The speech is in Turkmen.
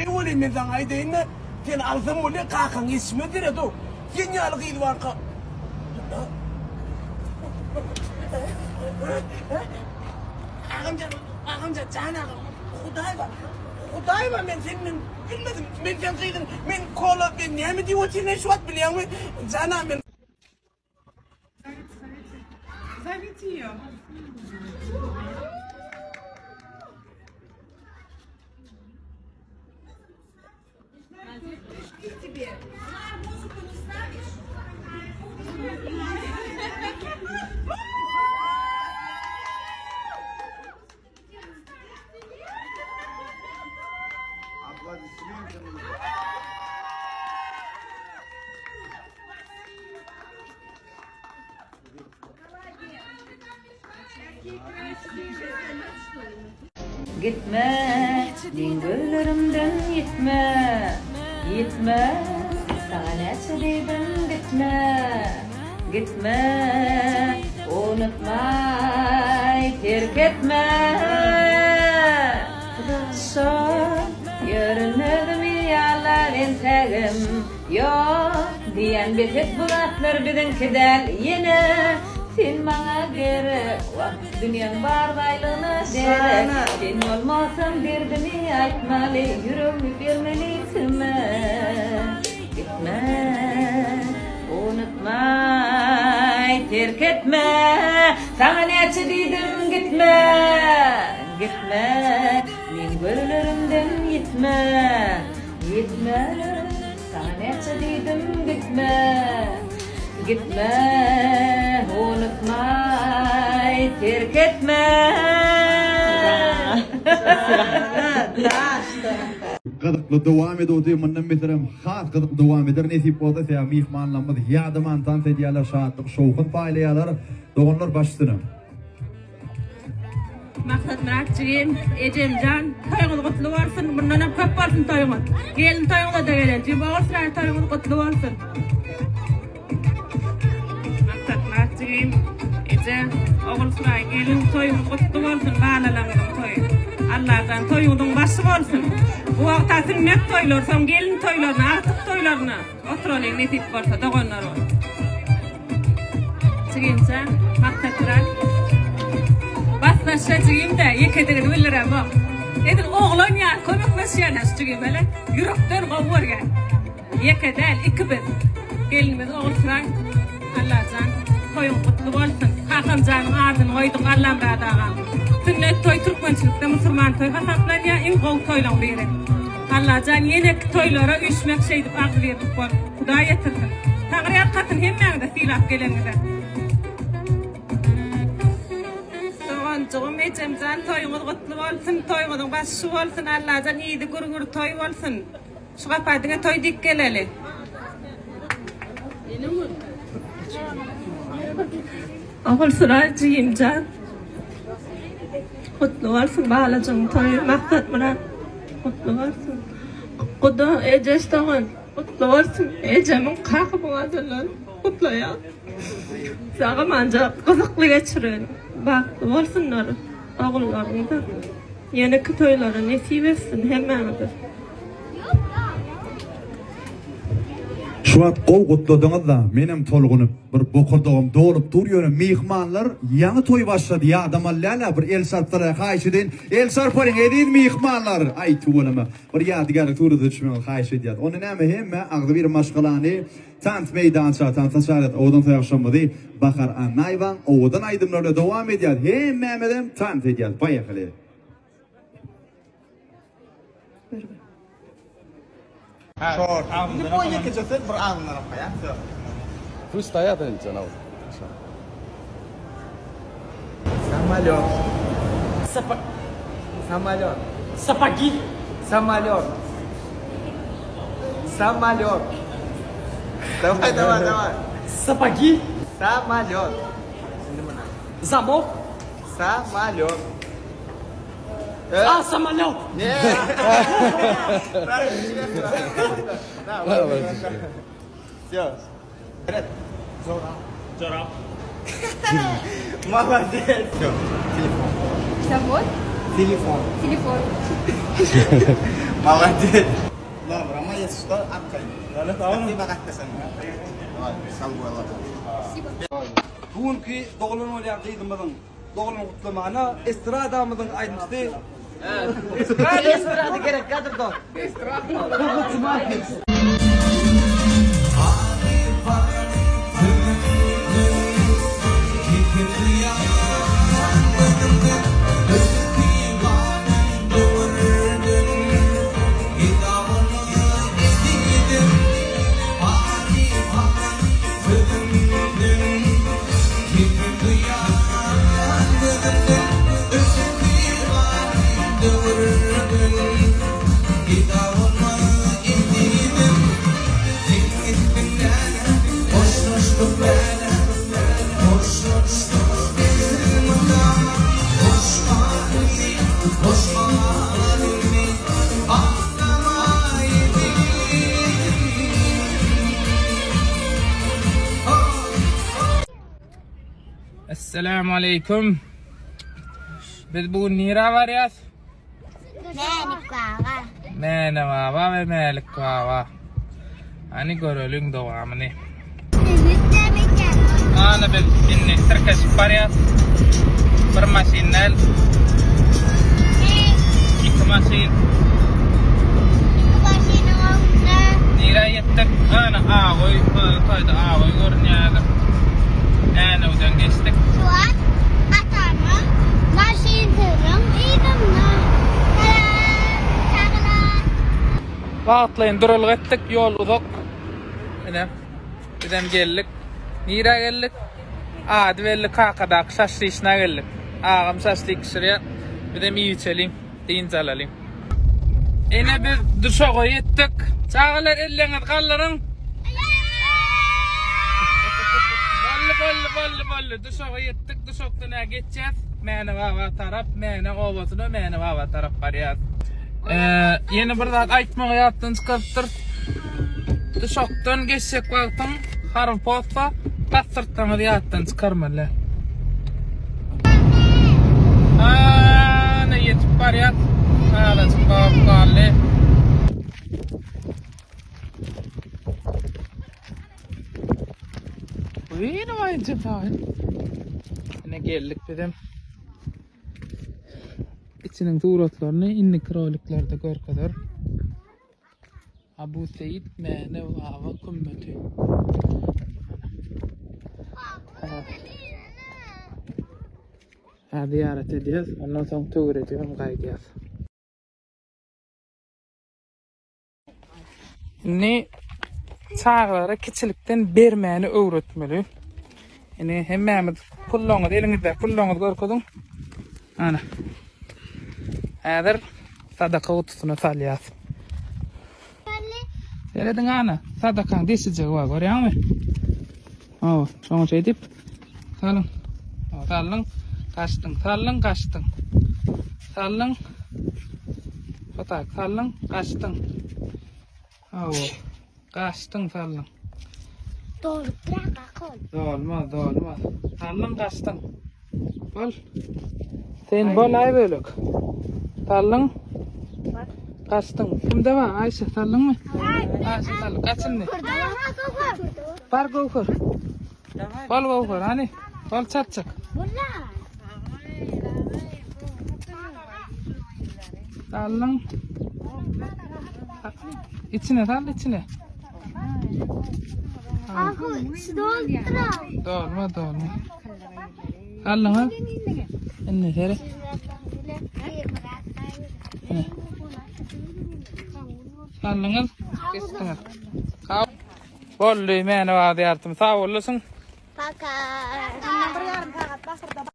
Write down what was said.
Geý welin men saňa aýdaýyn-da, seni alsam bolýa, kakaň ýetişmez seredow. Sen ýaly gyz barka. Agamjan, agamjan, jan agam, Hudaý bar. Hudaý bar, men senden bilmedim. Men seň gyzyň, men kola, men näme diýip otyryn şu wagt bilýäňmi? Jan agam, men Зовите ее. Тебе. Музыку не ставишь? Gitme, meň gözlerimden ýitme, Ýitme, saňa näçe diýdim gitme, Gitme, unutmaý, terk etme. Şol ýörünmezmi ýalan entägem Ýok, diýýän bes et bu zatlar biziňki däl ýene Sen maňa gerek, wah, dünýäň bar baýlygyna derek Sen bolmasaň derdimi aýtmaly, ýüregimi bermeli kime Gitme, unutmaý, terk etme Saňa näçe diýdim gitme, gitme Meň gözlerimden ýitme. Gitme, saňa näçe diýdim gitme, Gitme, unutmaý, terk etme. Gyzykly dowam edip otyr mundan beterem has gyzykly dowam eder nesip bolsa sebäbi myhmanlarymyz ýadaman tans edýärler şatlyk şowhun paýlaýarlar doganlar baş üstüne. Maksatmyrat jigim, ejemjan, toýuňyz gutly bolsun, mundanam köp bolsun toýuňyz. Gelin toýuňyza-da gelen, jigim Ogulsuraý toýuňyz gutly bolsun. Maksatmyrat jigim, eje, Ogulsuraý gelin toýuňyz gutly bolsun, balalaryňyzyň toýy. Allajan toýuňyzyň başy bolsun. Bu wagta sünnet toýlar, soň gelin toýlaryna, agtyk toýlaryna. Oturalyň nesip bolsa doganlar bolup. Jigimjan, Maksatmyrat. Basdaşja jigim-de, ýekedigini bildiremok. Edil oglan ýaly kömekleşýän-ä şu jigim hele. Ýürekden gowy görýän. Ýeke däl, iki biz. Gelinimiz Ogulsuraý. Allajan, toýuň gutly bolsun. Kakamjanyň adyny goýduk Allamyrat agaň. Sünnet toý türkmençilikde musurman toý hasaplanýar, iň gowy toýlaň biri. Allajan ýeneki toýlara üýşmek şeýdip agzybirlik bolup Hudaý ýetirsin. Taňry ýalkasyn hemmäňize sylap geleniňize. Doganjygym ejemjan toýuňyz gutly bolsun toýuňyzyň başy şu bolsun Allajan yzy gür gür toý bolsun. Şu gapa diňe toý diýip geleli. Ogulsuraý jigimjan gutly bolsun balajygyň toýy Maksatmyrat gutly bolsun Guda Ejeş dogan gutly bolsun ejemiň kakamyň adyndan gutlaýan sagamanja gyzykly geçirin bagtly bolsunlar ogullaryňyza ýeneki toýlara nesip etsin hemmäňize. Şu wagt gowy gutladyňyzda menem tolgunyp bir bokurdagym dolup dur ýöne myhmanlar ýaňy toý başlady ýadamaly dälä bir el çarpsalar haýyş edeýin el çarpalyň eziz myhmanlar aý tüweleme bir ýadygärlik surata düşmegiňizi haýyş edýäs onda näme hemme agzybir maşgalany tans meýdança tansa çagyryp owadan toý agşamymyzy Bahar Annaýewaň owadan aýdymlary bilen dowam edýäs hemmämizem tans edýäs poýehali. Lýuboý ýekeje söz bir agzyndan okaýan söz. Pus stoýat indi Samolýot. Sapa. Samolýot. Sapogi. Samolýot. Samolýot. Daway daway daway. Sapogi. Samolýot. Indi muny. Zamok. Samolýot. A samolýot. Jorap. Молодец. Telefon. Завод? Telefon. Telefon. Молодец. Добро, молодец, что arkaýyn. Спасибо gatnaşanyňa. Sag bol. Bu günki doglan bolýan gyzymyzyň doglan gutlamana estradamyzyň aýdymçysy Estrada gerek gadyrdan. Esselamu aleýkum. Biz bu gün nirä barýas? Mälik baba. Mäne baba we Mälik baba. Hany göreliň dowamyny. Ana biz indi tirkeşip barýas. Bir maşyn däl. Iki maşyn. Iki maşynyň öňünde. Nirä ýetdik? Ana Agoý, taýda Agoý görünýärdi. Änewden geçdik. Şu wagt atamyň maşynsynyň yzynda. Salam, çagalar. Wagtlaýyn duralga etdik, ýol uzak. Ine, bizem geldik. Nirä geldik? Ady belli Kakadaky şaşlyşyna geldik. Agam şaşlyk bişirýär. Bizem iýip içeliň, dynç alalyň. Ine biz duşaga ýetdik. Çagalar elleňizi galdyryň. Boldy, boldy, boldy, boldy. Duşaga ýetdik. Duşakdan nä geçýäs? Mäne baba tarap, Mäne obasyna, Mäne baba tarap barýas. Ýene bir zat aýtmagy ýatdan çykarypdyr. Duşakdan geçjek wagtyň harby post bar. Pasportlaryňyzy ýatdan çykarmaly. Ana ýetip barýas. Azajyk wagt galdy. Ýene aýynça taýyn. Ine geldik bizem. Içiniň suratlaryny indiki roliklerde görkezer. Abu Seýit Mäne baba kümmeti. Hä zyýarat edýäs, ondan soň töweregem gaýdýas. Indi çagalara kiçilikden bermäni öwretmeli. Indi hemmämiz pullaryňyzy eliňizde pullaryňyzy görkeziň. Ana. Häzir sadaka gutusyna salýas. Serediň ana, sadakaň deşijegi bar, görýäňmi? Hawa, şoňa şeýdip salyň. Saldyň, gaçdyň, saldyň, gaçdyň. Saldyň. Hotak, saldyň, gaçdyň. Hawa, gaçdyň, saldyň. Dolup duran kakol. Dolmaz, dolmaz. Saldyň, gaçdyň. Bol. Sen bol aý bölek. Saldyň. Gaçdyň. Kimde bar? Aýşe saldyňmy? Aýşe saldy. Gaç indi. Bar Göwher. Bol Göwher hany. Bol çatjak. Saldyň. Içine sal içine. Ahu içi doldurar. Dolma dolma. Saldyňa. Indi seret. Saldyňyz. Geçdiňiz. Boldy, meni waz ýartym. Sag boluň. Paka.